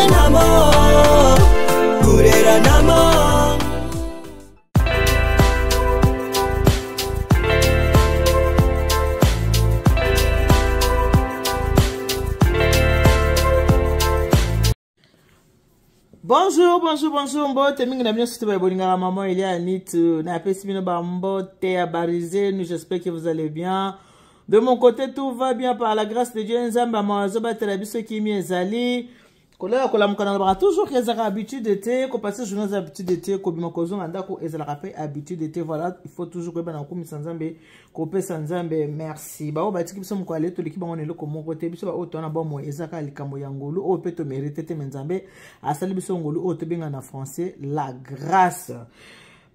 Kureranamo, kureranamo. Bonjour, bonjour, bonjour, mbote mingi na bino surtout ba bolingaka maman Elia Nitu. Na pesi bino ba mbote ya barisé, j'espère que vous allez bien. De mon côté tout va bien par la grâce de Dieu. Nzambe azobatela biso kimia ezali. Kolala kolamuka nalobaka toujours ke ezalaka habitude te, kopase journée eza habitude te, kobima kozonga ndako ezalaka mpe habitude te. Voilà, il faut toujours koyeba na kokumisa Nzambe, kopesa Nzambe merci. Baoyo batiki biso mokolo ya lelo toleki bango na eloko moko te. Biso baoyo toza na bomoi eza kaka likambo ya ngolu oyo mpe tomerite te, me Nzambe asali biso ngolu oyo tobenga na français la grâce.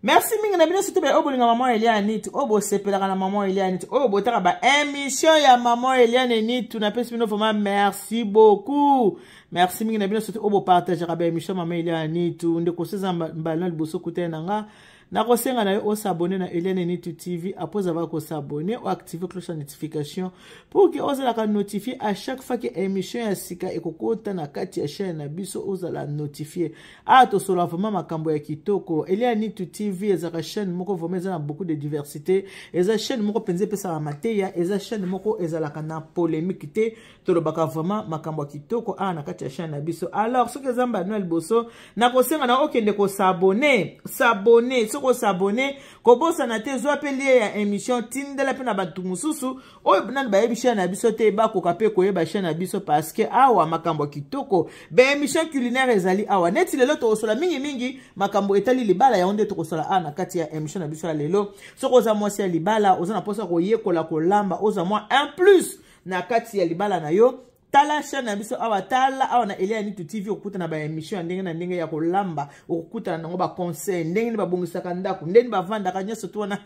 Merci mingi na bino surtout oyo bolinga maman Eliane Nitu, oyo bosepelaka na maman Eliane Nitu, oyo botaka ba émission ya maman Eliane Nitu, napesi bino vraiment merci beaucoup. Merci mingi na bino surtout oyo bopartageaka ba émission maman Eliane Nitu. Ndeko seza mbala na liboso kutana na nga, nakosenga na yo osabone na Eliane Nitu TV. Après avoir kosabone, oactive cloche ya notification pour que ozalaka notifié à chaque fois que émission ya sika ekokota na kati ya chaîne na biso, ozala notifié. Ah, tosolola vraiment makambo ya kitoko. Eliane Nitu TV ezalaka chaîne moko vraiment eza na beaucoup de diversité, eza chaîne moko mpenza epesaka mateya, eza chaîne moko ezalaka na polémique te, tolobaka vraiment makambo ya kitoko awa na kati ya chaîne na biso. Alors soki eza mbala ya liboso, nakosenga na okende kosabone, sabone. Soki osabone, kobosana te, zwa mpe lie ya émission, tindela mpe na bato mosusu oyo nani bayebi chaîne na biso te, bakoka mpe koyeba chaîne na biso, parce que awa makambo ya kitoko, ba émission culinaire ezali awa. Neti lelo tokosola mingimingi makambo etali libala, yango nde tokosola awa na kati ya émission na biso ya lelo. Soki oza mwasi ya libala, oza na mposa koyekola kolamba, oza mwa un plus na kati ya libala na yo, tala chaîne na biso awa, tala awa na Eliane Nitu TV, okokutana ba émission ya ndenge na ndenge ya kolamba, okokutana nango ba conseil ndenge nini babongisaka ndako, ndenge nini bavandaka, nyonso tu wana.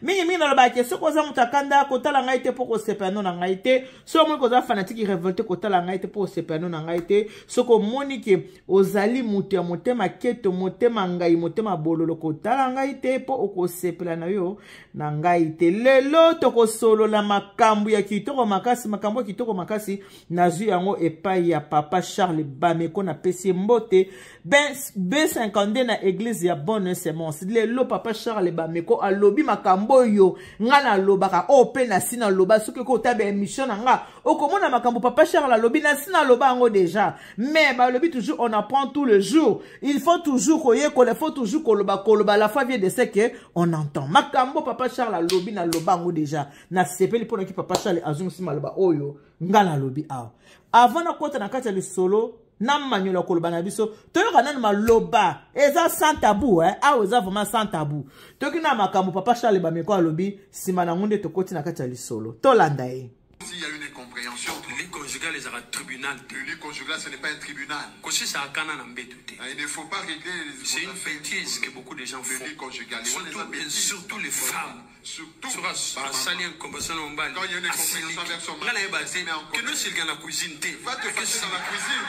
Mingi mingi nalobaka ke soki oza moto akanda, kotala ngai te mpo kosepela no na ngai te. Soki omoni koza fanatique révolté, kotala ngai te mpo kosepela no na ngai te. Soki omoni ke ozali moto ya motema keto, motema ngai, motema bololo, kotala ngai te mpo okosepela na yo na ngai te. Lelo tokosolola makambo ya kitoko makasi, makambo ya kitoko makasi. Nazwi yango epai ya papa Charles Bameko, napesi ye mbote B52 na église ya Bonne Semence. Lelo papa Charles Bameko alobi makambo oyo nga nalobaka, oyo mpe nasi naloba. Soki okota ba émission na nga, okomona makambo papa Charles alobi, nasi naloba yango déjà. Mais balobi toujours, on apprend tout le jour, il faut toujours koyekola, il faut toujours koloba koloba. La foi vient de ce que on entend. Makambo papa Charles alobi, naloba yango déjà. Nasepeli mpo naki papa Charles azongisi maloba oyo nga nalobi awa. Avant nakota na kati ya lisolo na manyola koloba na biso, toyoka nanu maloba eza sans tabou, eh? Awa eza vraiment sans tabou. Toyoki na makambo papa Charles Bameko alobi, nsima nango nde tokoti na kati ya lisolo. Tolanda ye. S'il y a une incompréhension, Le lit conjugal est un tribunal. Le lit conjugal, ce n'est pas un tribunal. Il ne faut pas régler les C'est une bêtise que beaucoup de gens Le font. lit conjugal. Surtout les femmes. Surtout, asali incompréhension na mobali. Quand il y a une incompréhension avec son mari, nga nayeba te mais en kende osilika na cuisine te. Va te fâcher dans la cuisine.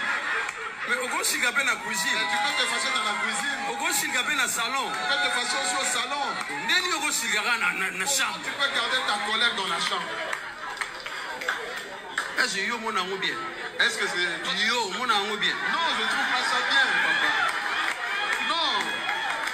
Mais okosilika mpe na cuisine. Tu peux te fâcher dans la cuisine. Okosilika mpe na salon. Tu peux te fâcher aussi au salon. Ndeni okosilika na chambre. Tu peux garder ta colère dans la chambre. Est-ce que yo mona yango bien? Est-ce que c'est... Yo mona yango bien? Non, je trouve pas ça bien, papa. Non.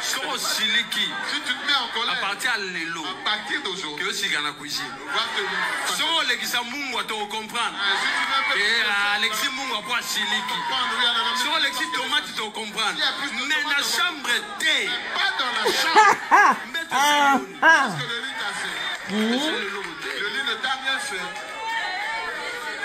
Soki osiliki, Si tu te mets en colère, à partir ya lelo, à partir d'aujourd'hui, ke osilika na cuisine. Va te Soki olekisa mungwa, tokocomprendre. Si tu mets un peu Eh, plus de alexi mungwa po asiliki. comprendre, oui, alors, Soki olekisi tomate, tokocomprendre. S'il y a plus de Mais na tomate, chambre te. Pas dans la chambre. Mbeto esali nini? Qu'est-ce que le lit t'a fait? Esali eloko te. Le lit ne t'a rien fait.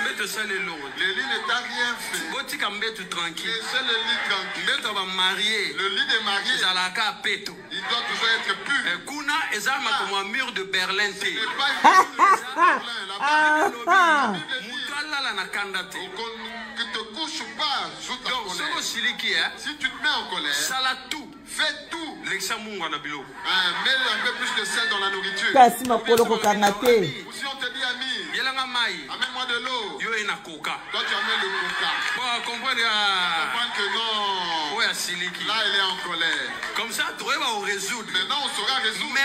Mbeto esali eloko te. Le lit ne t'a rien fait. Botika mbeto tranquille. Laissez le lit tranquille. Mbeto ya bamarie Le lit des mariés, ezalaka peto. il doit toujours être pur. Eh, kuna eza makambo ya mur de Berlin te. Ce n'est pas une Berlin. La Bible dit Moto alala na kanda te. qu'on ne te couche pas sous ta Donc soki colère. osiliki, eh, Si tu te mets en colère, sala tout. fais tout. Lekisa mungwa na biloko. Hein, mets un peu plus de sel dans la nourriture. Kasi makolo kokanga te. Ou si on te dit, ami, Yelanga mai. amène-moi de l'eau. Yo ye na koka. Toi, tu amènes le coca. Po comprendre, ah, Comprendre que non. oyo asiliki. Là, elle est en colère. Comme ça toyeba korésoudre. Maintenant, on saura résoudre. Mais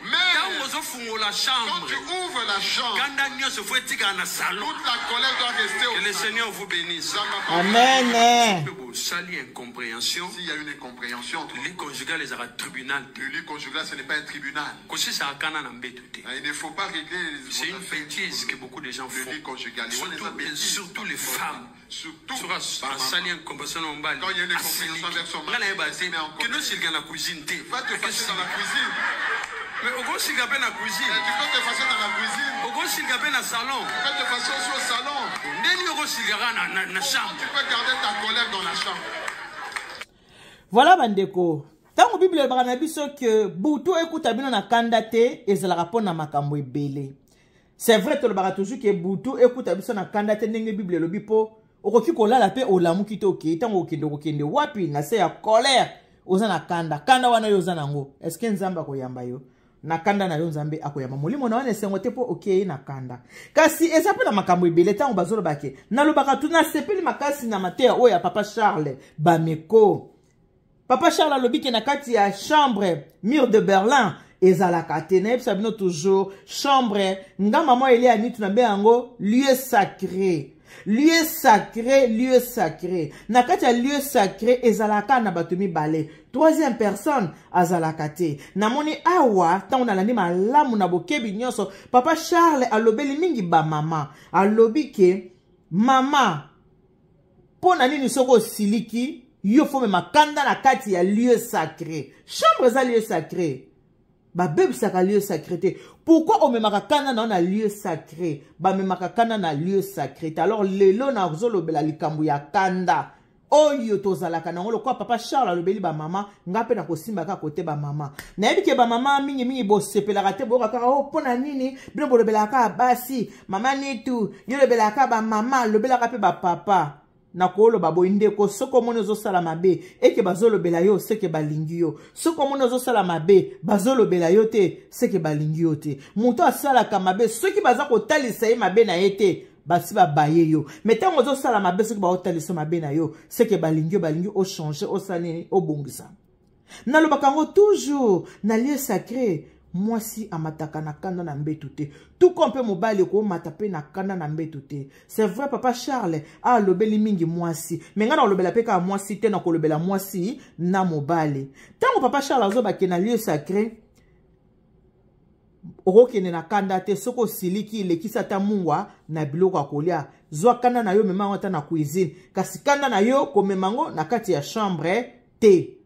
Mais- Ntango ozofungola Quand chambre, tu ouvres la chambre, kanda nyonso fo etikala na salon. Toute la colère doit rester au Que le salon. Seigneur vous bénisse. Amen. Mpe bosali incompréhension, S'il y a une incompréhension entre lit conjugal ezalaka tribunal te. le lit conjugal, ce n'est pas un tribunal. Kosisaka kanda na mbeto te. Il ne faut pas régler les C'est une affaires bêtise que beaucoup de gens Le font, lit conjugal. surtout, Bêtise. surtout les femmes. Surtout, Soki par asali maman. incompréhension na mobali, Quand il y a une incompréhension avec son mari, nga nayeba te il se met en kende colère. osilika na cuisine te. Va te fâcher dans la cuisine. Mais okosilika mpe na cuisine, Tu peux te fâcher dans la cuisine. okosilika mpe na salon. Tu peux te fâcher aussi au salon. Ndeni okosilika na Comment chambre? tu peux garder ta colère dans la chambre? Voilà, bandeko, ntango Bible elobaka na biso ke butu ekuta bino na kanda te, ezalaka mpo na makambo ebele. C'est vrai, tolobaka toujours ke butu ekuta biso na kanda te, ndenge Bible elobi, mpo okoki kolala mpe olamuki te, okei ntango okende, okokende wapi na se ya colère? Oza na kanda, kanda wana yo oza nango, est-ce Nzambe akoyamba yo na kanda na yo? Nzambe akoyamba molimo na wana esengo te, mpo okei na kanda. Kasi eza mpe na makambo ebele. Ntango bazoloba ke, nalobaka tu, nasepeli makasi na mateya oyo ya papa Charles Bameko. Papa Charles alobi ke na kati ya chambre, mur de Berlin ezalaka te. Nayebisa bino toujours, chambre, nga mama Elia Nitu na be yango lieu sacré, lieu sacré, lieu sacré. Na kati ya lieu sacré ezalaka na bato mibale, troisième personne azalaka te. Namoni awa, ntango nalandi malamu na bokebi nyonso, papa Charles alobeli mingi bamama. Alobi ke mama, mpo na nini soki osiliki, yo fo mema kanda na kati ya lieu sacré? Chambre eza lieu sacré, babebisaka lieu sacré te. Pourquoi omemaka kanda na yo na lieu sacré? Bamemaka kanda na lieu sacré te. Alors lelo nazolobela likambo ya kanda oyo tozalaka nango. Lokola papa Charles alobeli bamama, nga mpe nakosimba kaka kote bamama. Nayebi ke bamama mingimingi bosepelaka te, boyoka kaka: "O, mpo na nini bino bolobelaka kaka basi? Mama Nitu, yo lobelaka kaka bamama, lobelaka mpe bapapa." Nakoloba boye, ndeko, soki omoni ozosala mabe eke bazolobela yo, seke balingi yo. Soki omoni ozosala mabe, bazolobela yo te, seke balingi yo te. Moto asalaka mabe, soki baza kotalisa ye mabe na ye te, basi babaye yo. Me ntango ozosala mabe, soki baotalisa mabe na yo, seke balingi yo, balingi ochange, osala nini, obongisa. Nalobaka yango toujours, na lieu sacré, mwasi amataka na kanda na mbeto te, tuko mpe mobali okomata mpe na kanda na mbeto te. C'est vrai, papa Charles alobeli mingi mwasi, me ngai nakolobela mpe kaka mwasi te, nakolobela mwasi na mobali. Ntango papa Charles azobake na lieu sacré okokende na kanda te, soki osiliki, elekisi ata mungwa na biloko ya kolia, zwa kanda na yo, mema yango ata na cuisine, kasi kanda na yo komema yango na kati ya chambre te.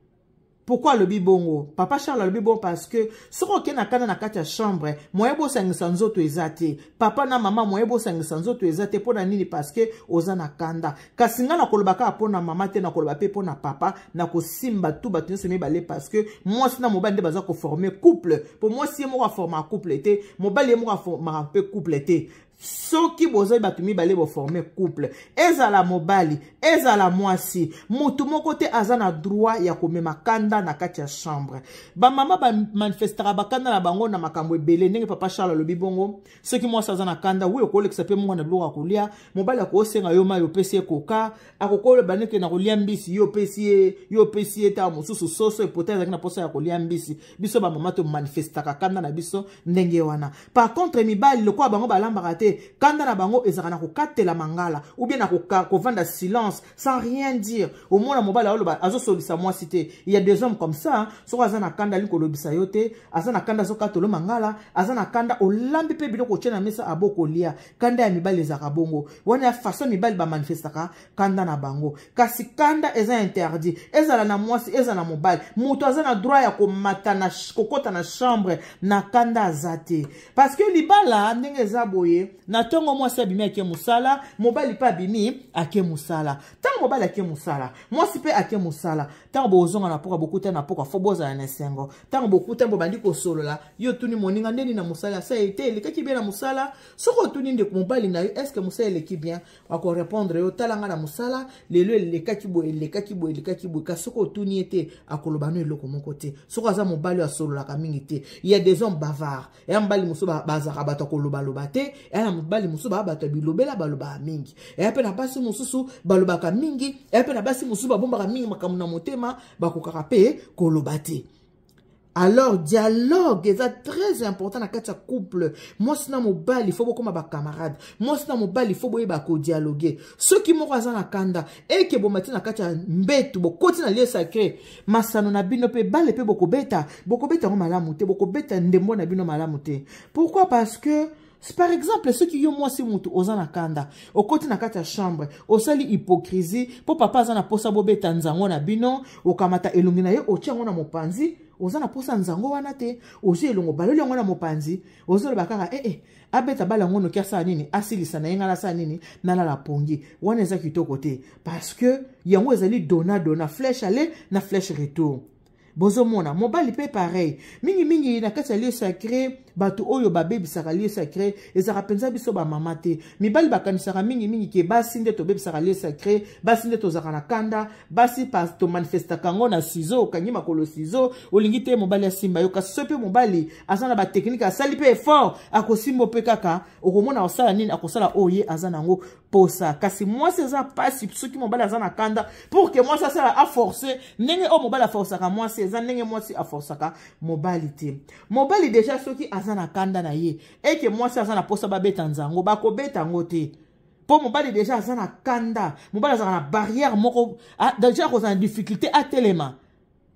Pourquoi alobi bongo? Papa Charles alobi bongo parce que soki okende na kanda na kati ya chambre, moye bosangisa nzoto eza te. Papa na mama, moye bosangisa nzoto eza te. Mpo na nini? Parce que oza na kanda. Kasi ngai nakoloba kaka mpo na mama te, nakoloba mpe mpo na papa, nakosimba tu bato nyonso mibale, parce que mwasi na mobali nde baza koforme couple. Mpo mwasi ye moko aformaka couple te, mobali ye moko aformaka mpe couple te. Soki bozali bato mibale, boforme couple, ezala mobali, ezala mwasi, motu moko te aza na droit ya komema kanda na kati ya chambre. Bamama bamanifestaka bakanda na bango na makambo ebele, ndenge papa Charles alobi bongo. Soki mwasi aza na kanda, wi, okolekisa mpe mwana biloko ya kolia. Mobali akosenga yo mai, opesi ye koka. Akokoloba ndenge na kolia mbisi, yo opesi ye, yo opesi ye ntango mosusu soso, epota ezalaki na mposa ya kolia mbisi. Biso bamama tomanifestaka kanda na biso ndenge wana. Par contre mibali, lokola bango balambaka te, kanda na bango ezalaka na kokatela mangala ou bien na kovanda silence sans rien dire. Omona mobali aoloba, azosolisa mwasi te. Il y a des hommes comme ça. Soki aza na kanda, alingi kolobisa yo te. Aza na kanda, azokatela mangala. Aza na kanda, olambi mpe biloko, otie na mesa, abokolia. Kanda ya mibali ezalaka bongo. Wana ya façon mibali bamanifestaka kanda na bango. Kasi kanda eza interdit, ezala na mwasi, ezala na mobali. Moto aza na droit ya komata na kokɔta na chambre na kanda aza te, parce que libala ndenge eza boye, na ntongo mwasi abimi, ake mosala, mobali mpe abimi, ake mosala. Ntango mobali ake mosala, mwasi mpe ake mosala, ntango bozonga na poka, bokuta na poka, fo bozala na esengo. Ntango bokuta, bobandi kosolola. Yo otuni moninga: "Ndeni na mosala?" "Asa ete elekaki bien na mosala." Soki otuni ndeko mobali na yo: "Est-ce mosala eleki bien?" Akorépondre yo: "Tala nga na mosala lelo, elekaki boye, elekaki boye, elekaki boye." Kasi soki otuni ye te, akoloba no eloko moko te, soki aza mobali oyo asololaka mingi te. Il y a des hommes bavards. Eya mobali mosusu bazalaka bato ya kolobaloba te, eya na mobali mosusu baa bato ya bilobela, balobaka mingi. Eya mpe na basi mosusu balobaka mingi, eya mpe na basi mosusu babombaka mingi makambo na motema, bakokaka mpe koloba te. Alors dialogue eza très important na kati ya couple. Mwasi na mobali fo bokóma bacamarade, mwasi na mobali fo boyeba kodialogue. Soki moko aza na kanda eke bomati na kati ya mbetu, bokoti na lieu sacré, masano na bino mpe bale mpe bokobeta, bokobeta yango malamu te, bokobeta ndembo na bino malamu te. Pourquoi? Parce que par exemple, soki yo mwasi mutu oza na kanda, okoti na kati ya chambre, osali hypocrisie mpo papa aza na posa bobeta nzango na bino, okamata elongi na ye, otia yango na mopanzi. Oza na posa nzango wana te, ozwi elongo, baloli yango na mopanzi, ozoloba kaka ee eh, eh, abeta bala yango noki, asala nini, asilisa na ye, ngai nasala nini, nalala pongi. Wana eza kitoko te, parce que yango ezali dona dona, flèche aller na flèche retour. Bozomona mobali mpe pareil. Mingimingi na kati ya lieu sacré, bato oyo babebisaka lieu sacré ezalaka mpenza biso bamama te. Mibali bakanisaka mingimingi ke basi nde tobebisaka lieu sacré, basi nde tozalaka na kanda, basi tomanifestaka yango na ciseau, okangi makolo ciseau, olingi te mobali asimba yo. Kasi so mpe mobali aza na batechnique, asali mpe effort, akosimba mpe kaka, okomona akosala nini, akosala oyo ye aza nango posa. Kasi mwasi eza mpasi soki mobali aza na kanda, pour que mwasi asala, aforce ndenge oyo mobali aforsaka mwasi, eza ndenge mwasi aforsaka mobali te. Mobali déjà soki aza na kanda na ye eke mwasi aza na posa babeta nzango, bakobeta yango te, mpo mobali déjà aza na kanda. Mobali azalaka na barrière moko déjà, akozala na difficulté atelema,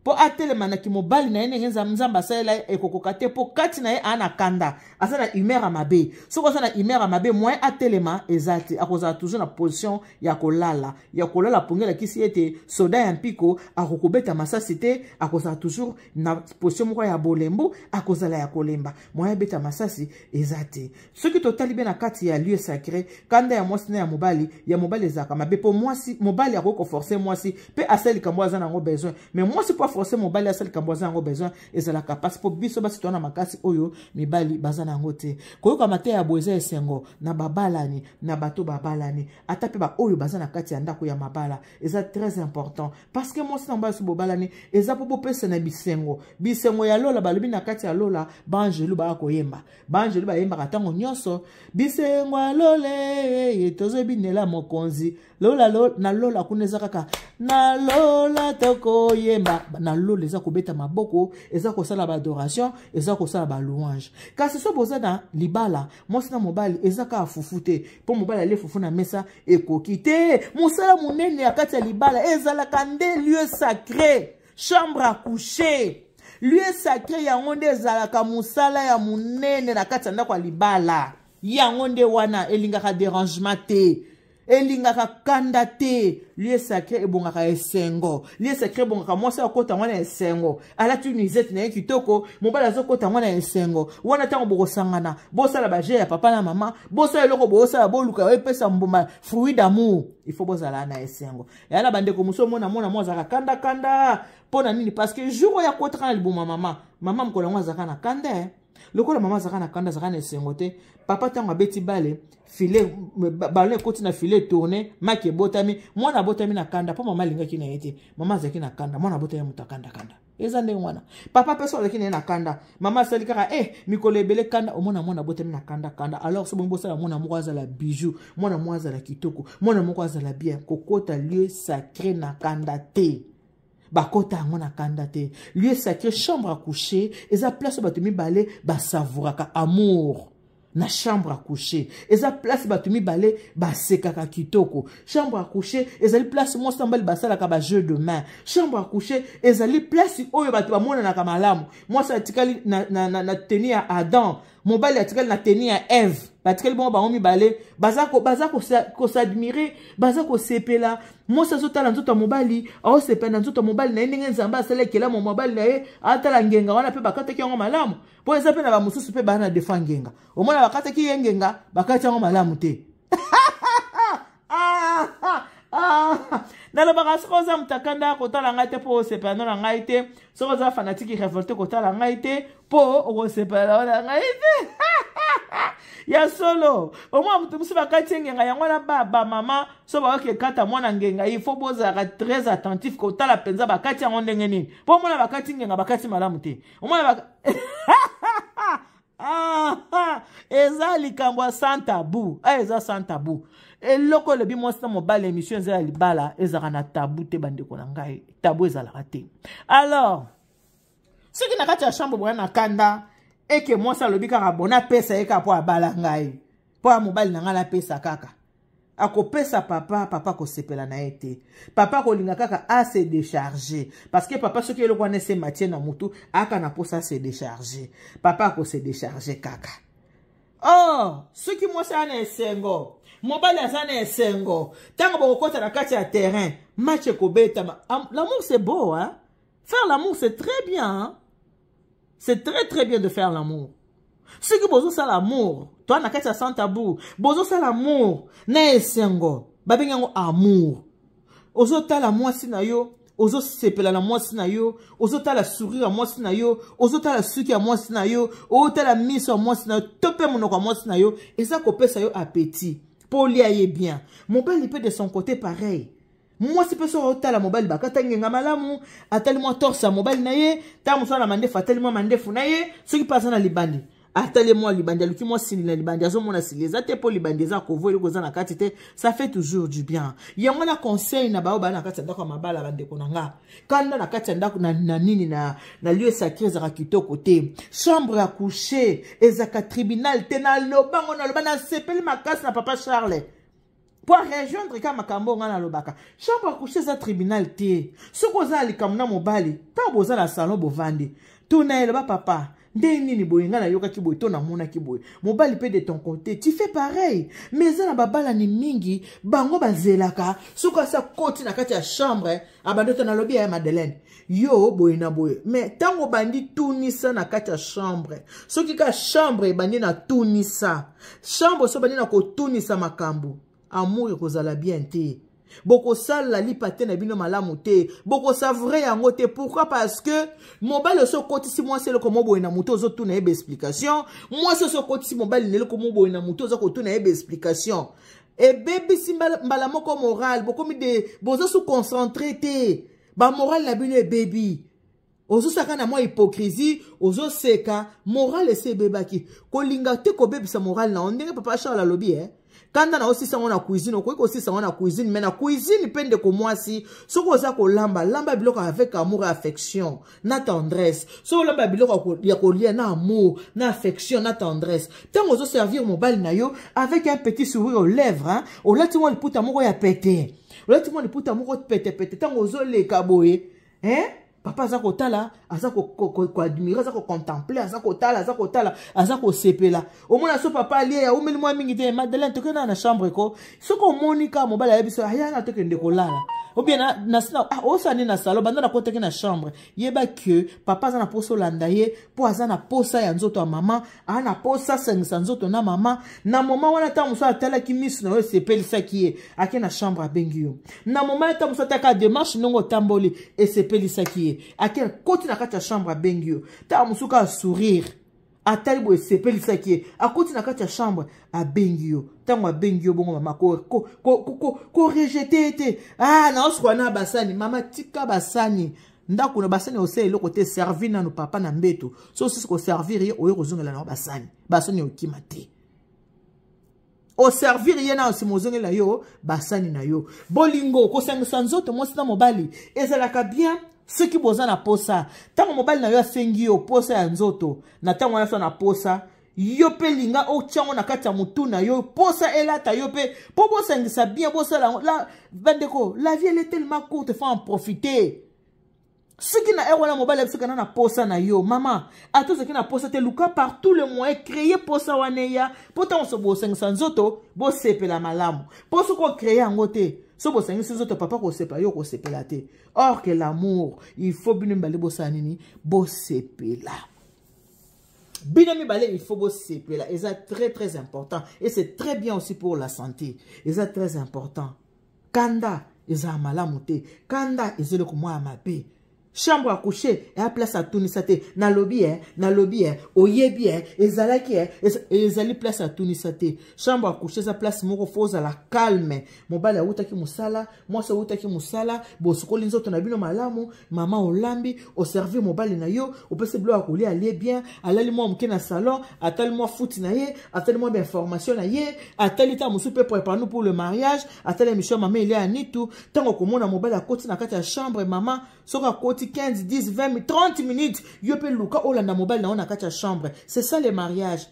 mpo atelema na kimobali na ye ndenge Nzambe asalela ye ekokoka te, mpo kati na ye aa na kanda, aza na humeur ya mabe. Soki aza na humeur ya mabe, moyen atelema eza te, akozala toujours na position ya kolala, ya kolala pongi. Elakisi ete soda ya mpiko akokobeta masasi te, akozala toujours na position moko ya bolembu, akozala ya kolemba, moyen abeta masasi eza te. Soki totali be na kati ya lieu sacré, kanda ya mwasi na ya mobali, ya mobali ezalaka mabe, mpo mwasi, mobali akoki koforce mwasi mpe asali likambo aza nango besoin, mais mwasi mpo aforce mobali asali likambo aza nango besoin ezalaka mpasi, mpo biso basi toza na makasi oyo mibali baza nango te. Koyoka mateya ya boye eza esengo na babalani, na bato babalani, ata mpe baoyo baza na kati ya ndako ya mabala. Eza très important, parce que mwasi na mobali so bobalani, eza mpo bopesana bisengo, bisengo ya lola. Balobi na kati ya lola baangelu baya koyemba, baangelu bayembaka ntango nyonso bisengo ya lole, tozobinela mokonzi lola lo, na lola kuna eza kaka na lola tokoyemba. Na lola eza kobeta maboko, eza kosala baadoration, eza kosala balouange. Kasi so boza na libala, mwasi na mobali, eza kaka fufu te, mpo mobali alie fufu na mesa ekoki te. Mosala monene ya kati ya libala ezalaka nde lieu sacré, chambre à coucher. Lieu sacré yango nde ezalaka mosala ya monene na kati ya ndako ya libala. Yango nde wana elingaka dérangement te, elingaka kanda te. Lieu sacré ebongaka esengo, lieu sacré ebongaka mwasi akota yango na esengo, alati nuisette na ye kitoko, mobali azokota yango na esengo wana. Ntango bokosangana, bosala bajeu ya papa na mama, bosala eloko bosala, boluka epesa mbuma, fruit d'amour, il faut bozala na esengo. Eya na bandeko mosusu, omona mona mo azalaka kandakanda. Mpo na nini? Parce que jour oyo akotaka na libuma mama, mama mokolo yango azalaka na kanda. Lokola mama azalaka na kanda, azalaka na esengo te, papa ntango abeti bale, filet, ballon ekoti na filet, tourne, maki ebotami, mwana abotami na kanda, mpo mama alingaki na ye te. Mama azalaki na kanda, mwana abotami moto akandakanda. Eza ndenge wana. Papa mpe so azalaki na ye na kanda, mama asali kaka mikolo ebele kanda, omona mwana abotami na kanda kanda. Alors so bongi bosala mwana moko azala bijou, mwana moko azala kitoko, mwana moko azala bien, kokota lieu sacré na kanda te, bakota yango na kanda te. Lieu sacré, chambre à coucher, eza place oyo bato mibale basavouraka amour. Na chambre à coucher eza place bato mibale basekaka kitoko. Chambre à coucher ezali place mwasi na mobali basalaka bajeu de main. Chambre à coucher ezali place oyo bato bamonanaka malamu. Mwasi atikali na tenue ya Adam, mobali atikali na tenue ya Eve, batikali bongo bango mibale, baza kosadmire, baza kosepela. Mwasi azotala nzoto ya mobali, aosepela na nzoto ya mobali na ye, ndenge Nzambe asala ekelamu mobali na ye. Atala ngenga wana mpe bakataki yango malamu, mpo eza mpe na bamosusu mpe baa na defa ngenga, omona bakataki ye ngenga, bakati yango malamu te. Nalobaka, soki oza moto akanda, kotala ngai te mpo osepela no na ngai te. Soki oza fanatique révolte, kotala ngai te mpo okosepela na ngai te. Ya solo, omwa moto mosusu bakati ye ngenga yango wana. Bamama so bayoki ekata mwana ngenga, il faut bozalaka très attentif kotala mpenza bakati yango ndenge nini, mpo omona bakati ngenga, bakati malamu te, omona. Ah, eza likambo ya sans tabou. Ah, eza sans tabou. Eloko elobi mwasi na mobali, émission eza ya libala, ezalaka na tabou te. Bandeko na ngai, tabou ezalaka te. Alors Soki na kati ya chambre boya na kanda, eke mwasi alobi kaka bon napesa ye kaka mpo abala ngai, mpo ya mobali na ngai napesa kaka. Akopesa papa, papa akosepela na ye te. Papa akolinga kaka a se décharger, parce que papa soki eloko wana ese matie na mutu, aka na posa se décharger. Papa akose décharger kaka. Or, soki mwasi aza na esengo, mobali aza na esengo, ntango bokokota na kati ya terrain, match ekobetama. L'amour c'est beau, hein? Faire l'amour c'est très bien, hein? C'est très très bien de faire l'amour. Soki bozosala amour, toi na kati ya sans tabou, bozosala amour na esengo, babengi yango amour. Ozotala mwasi na yo, ozosepela na mwasi na yo, ozotala sourire ya mwasi na yo, ozotala suki ya mwasi na yo, ozotala miso ya mwasi na yo, to mpe monoko ya mwasi na yo, eza kopesa yo appétit mpo olia ye bien. Mobali mpe de son côté pareil. Mwasi mpe soki otala mobali bakata ngenga malamu, atali mwa torse ya mobali na ye, ntango mosusu na mandefu atali mwa mandefu na ye, soki mpe aza na libandi atali mwa libandi, aluki mwa sili na libandi, azomona sili eza te mpo libandi eza kovo, eloko eza na kati te, ça fait toujours du bien. Yango na conseil na baoyo baa na kati ya ndako ya mabala, bandeko na nga, kanda na kati ya ndako na nini na lieu sacré ezalaka kitoko te. Chambre à coucher ezalaka tribunal te. Nalobango, naloba, nasepeli makasi na papa Charles po rejoindre ka makambo nga nalobaka. Chambre à coucher eza tribunal te. Soki oza na likambo na mobali, ntango boza na salon bovandi, tuna ye, loba: papa, ndenge nini boye? Ngai nayokaki boye to namonaki boye. Mobali mpe de ton côté tu fais pareil. Mais eza na babalani mingi, bango bazelaka soki asa koti na kati ya chambre, abandi to nalobi ya Madeleine, yo boye na boye. Mais ntango obandi tunisa na kati ya chambre, soki ka chambre ebandi na tunisa, chambre so obandi na kotunisa makambo, amour ekozala bien te, bokosala lipa te na bino malamu te, bokosavre yango te. Pourquoi? Parce que mobali oso okotisi mwasi eloko mo boye na motu, ozotuna ye baexplication. Mwasi oso okotisi mobali na eloko mo boye na motu, oza kotuna ye baexplication, ebebisi mbala moko moral. Bokomi de boza su concentré te, bamoral na bino ebebi. Ozosaka na mwa hypocrisie, ozoseka, moral esi ebebaki. Kolinga te kobebisa moral na yo. Ndenge papa Charles alobi, kanda na osisa yango na cuisine, okoki kosisa yango na cuisine, mais na cuisine mpe, ndeko mwasi, soki oza kolamba, lamba biloko avec amour et affection na tendresse. Soki olamba biloko ya kolia na amour, na affection, na tendresse, ntango ozoservir mobali na yo avec un petit sourire aux lèvres, hein, olati mwa liputa moko ya pete, olati mwa liputa moko petepete, ntango ozoleka boye, hein, papa aza kotala, aza koadmire, aza kocontemple, aza kotala, aza kotala, aza kosepela. Omona so papa alie, aumeli mwa mingi te: Madeleine, tokende na chambre ko. Soki omoni kaka mobali ayebi so aya na tokende kolala, ou bien osala nini na salon, banda nakotaki na chambre, yeba ke papa aza na posa olanda ye, mpo aza na posa ya nzoto ya mama, aza na posa asangisa nzoto na mama. Na moma wana, ntango mosusu atalaki miso na yo, esepelisaki ye, ake na chambre, abengi yo. Na moma ntango mosusu ataka démarche ndenge otamboli, esepelisaki ye, ake koti na kati ya chambre, abengi yo. Ntango mosusu kaka sourire, atali boye, esepelisaki ye, akoti na kati ya chambre, abengi yo. Ntango abengi yo bongo, mama, korejeter ye te. Ah, naosukola na basani. Mama, tika basani ndako na basani, osala eloko te. Servir nano papa na mbeto. So osisi koservir ye, oye kozongela nango basani. Basani okima te, oservir ye na nsima, ozongela yo basani na yo. Bolingo, kosangisa nzoto mwasi na mobali ezalaka bien soki boza na posa. Ntango mobali na yo asengi yo posa ya nzoto, na ntango wana so na posa, yo mpe linga otyango na kati ya motu na yo, posa elata yo mpe mpo bosangisa bien, bosala yango. Bandeko, la vie, elle est tellement courte, faut en profiter. Soki na heure wana mobali abiso kana na posa na yo, mama, ata ozalaki na posa te, luka par tout le moyen créer posa wana eya, mpo ntango so bosangisa nzoto, bosepela malamu. Mpo soki ocréer yango te, so bosangisi nzoto, papa kosepela, yo kosepela te. Or que l'amour, il faut bino mibale bosala nini? Bosepela. Bino mibale, il faut bosepela. Eza très très important et c'est très bien aussi pour la santé. Eza très important. Kanda eza malamu te, kanda eza eloko mwa ya mabe. Chambre à coucher eya place atunisa te. Nalobi e, nalobi e, oyebi e, ezalaki e, ezali place atunisa te. Chambre à coucher eza place moko faut ozala calme. Mobali awutaki mosala, mwasi awutaki mosala, bosukoli nzoto na bino malamu, mama olambi, oservir mobali na yo, opesi biloko ya kolia, alie bien, alali mwa moke na salon, atali mwa futi na ye, atali mwa bainformation na ye, atali ntango mosusu mpe Préparons pour le mariage, atali émission ya mama Elia ya Nitu. Ntango okomona mobali akoti na kati ya chambre, mama, soki akoti akoti 15, 10, 20, 30 minutes, yo mpe luka olanda mobali na yo na kati ya chambre. C'est ça le mariage.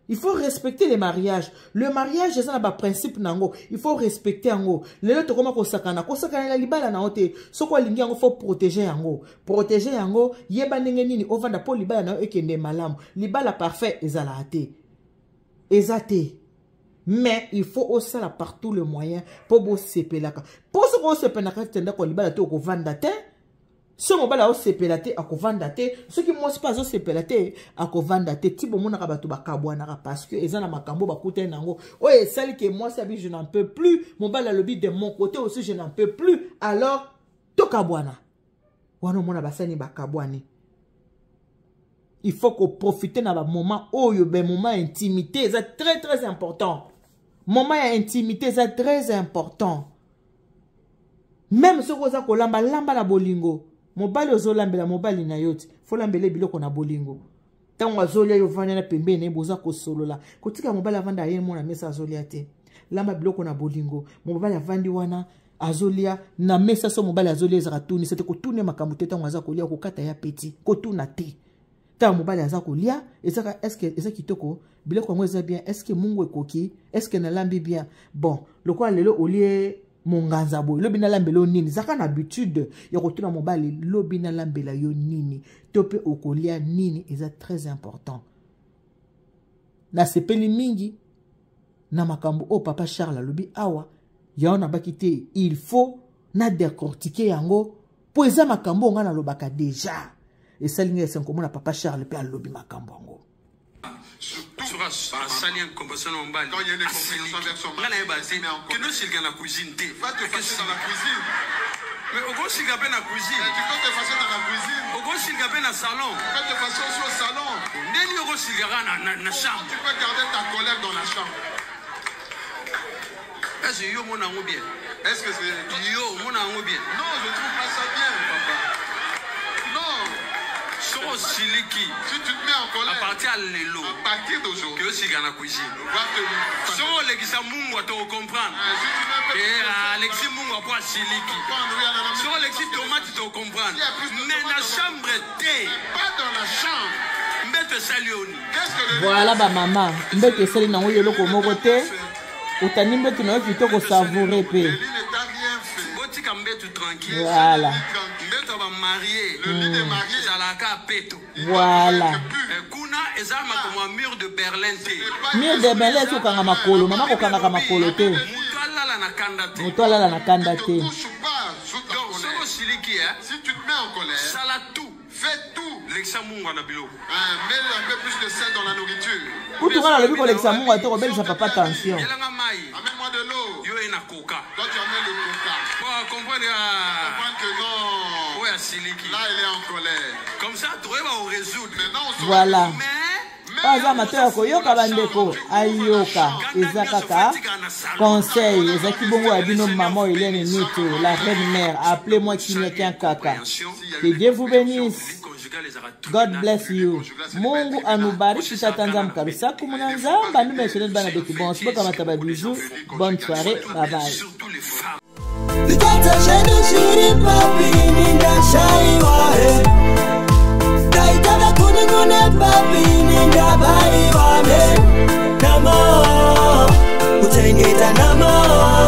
Il faut respecter le mariage. Le mariage eza na baprincipe na yango, il faut respecter yango. Lelo tokoma kosakana, kosakana na libala na yo te. Soki olingi yango, faut protéger yango, protéger yango. Yeba ndenge nini ovanda mpo libala na yo ekende malamu. Libala parfait ezalaka te, eza te, mais il faut osala par tout le moyen mpo bosepelaka. Mpo soki osepelaka te, ndako ya libala te, okovanda te. So mobali azosepela te, akovanda te. Soki mwasi mpe azosepela te, akovanda te. Ti bomonaka bato bakabwanaka parce que eza na makambo bakutani nango oyo esali ke mwasi abi: "Je n'en peux plus." Mobali alobi: "De mon côté aussi, je n'en peux plus, alors tokabwana." Wana omona basani bakabwani. Il faut koprofite na bamoment oyo, bamoment intimité eza très très important. Moment ya intimité eza très important. Même soki oza kolamba, lamba na bolingo. Mobali, ozolambela mobali na yo te, folambela biloko na bolingo. Ntango azolia, yo ovanda na pembeni na ye, boza kosolola. Kotika mobali avanda ye mona mesa azolia te. Lamba biloko na bolingo. Mobali avandi wana, azolia na mesa. So mobali azolia, ezaka tunisa te, kotuna makambo te. Ntango aza kolia, kokata ya peti, kotuna te. Ntango mobali aza kolia, ezaka: "Est-ce eza kitoko? Biloko yango eza bien? Est-ce mungu ekoki? Est-ce nalambi bien? Bon, lokola lelo olie monganza boye, lobi nalambela yo nini?" Ezaka na habitude ya kotuna mobali: "Lobi nalambela yo nini?" To mpe: "Okolia nini?" Eza très important. Nasepeli mingi na makambo oyo papa Charles alobi awa. Yango nabaki te, il faut na décortiquer yango, mpo eza makambo oyo ngai nalobaka déjà. Esali ngai esengo komona papa Charles mpe alobi makambo yango. Soki asali incompréhension na mobali, Quand il y a une incompréhension avec son mari, ngai nayeba te. Mais en Kende osilika na cuisine te. Va te fâcher dans la cuisine. Mais okosilika mpe na cuisine. Et tu peux te fâcher dans la cuisine. Okosilika mpe na salon. Tu peux te fâcher aussi au salon. Ndeni okosilika kaka na chambre? Tu peux garder ta colère dans la chambre. Est-ce yo omona yango bien? Est-ce que c'est. Yo omona yango bien? Non, je ne trouve pas ça bien, papa. Non. Soki osiliki, Si tu te mets en à colère, partir ya lelo, à partir d'aujourd'hui, ke osilika na cuisine. Va te fâcher. Soki olekisa mungwa, tokocomprendre. Si tu mets un peu e plus de alekisi mungwa po asiliki. comprendre, oui, alors, Soki olekisi tomate, tokocomprendre. Mais na chambre te. Pas dans la chambre. Mbeto esali yo nini? Qu'est-ce que le Voilà, bamama, mbeto esali nango yo eloko moko te. Otandi mbeto na yo kitoko, savoure mpe. Le lit ne t'a rien fait. Botika mbeto tranquille. Voilà. Mbeto ya bamariés, Le lit des mariés, ezalaka peto. Voilà. Eh, kuna eza makambo ya mur de Berlin te. Mur de Berlin esi kokanga makolo. Mama, kokangaka makolo te. Moto alala na kanda te. Moto alala na kanda Ne te te. couche pas sous ta Donc soki colère. osiliki, eh, Si tu te mets en colère, sala tout. Fais tout. Lekisa mungwa na biloko. Hein, mets un peu plus de sel dans la nourriture. Kutu nga nalobi kolekisa mungwa te, kobelisa papa tension. Yelanga mai. Amène-moi de l'eau. Yo ye na Coca. Toi, tu amènes le Coca. Po comprendre, ah, Comprendre que non. oyo asiliki. Là, il est en colère. Comme ça toyeba korésoudre. Maintenant, on se Voilà. Mais Oyo aza matoi ya koyoka, bandeko, ayoka. Eza kaka conseil, ezalaki bongo ya bino mama Helene Nito, la reine mère. Appelez-moi Kimia Kaka. Que Dieu vous bénisse. God bless you. Mungu anubariki. Tata Nzambe kabisa kumuna Nzambe anumesheleni bana betu. Bon sibokamata ba bisous. Bonne soirée, bye bye. Surtout les femmes. Zvikwata zvedu zviri papi? Ndashaiwa, taita vakuni kune papi? Ndabaiwa namo kuchengeta namo.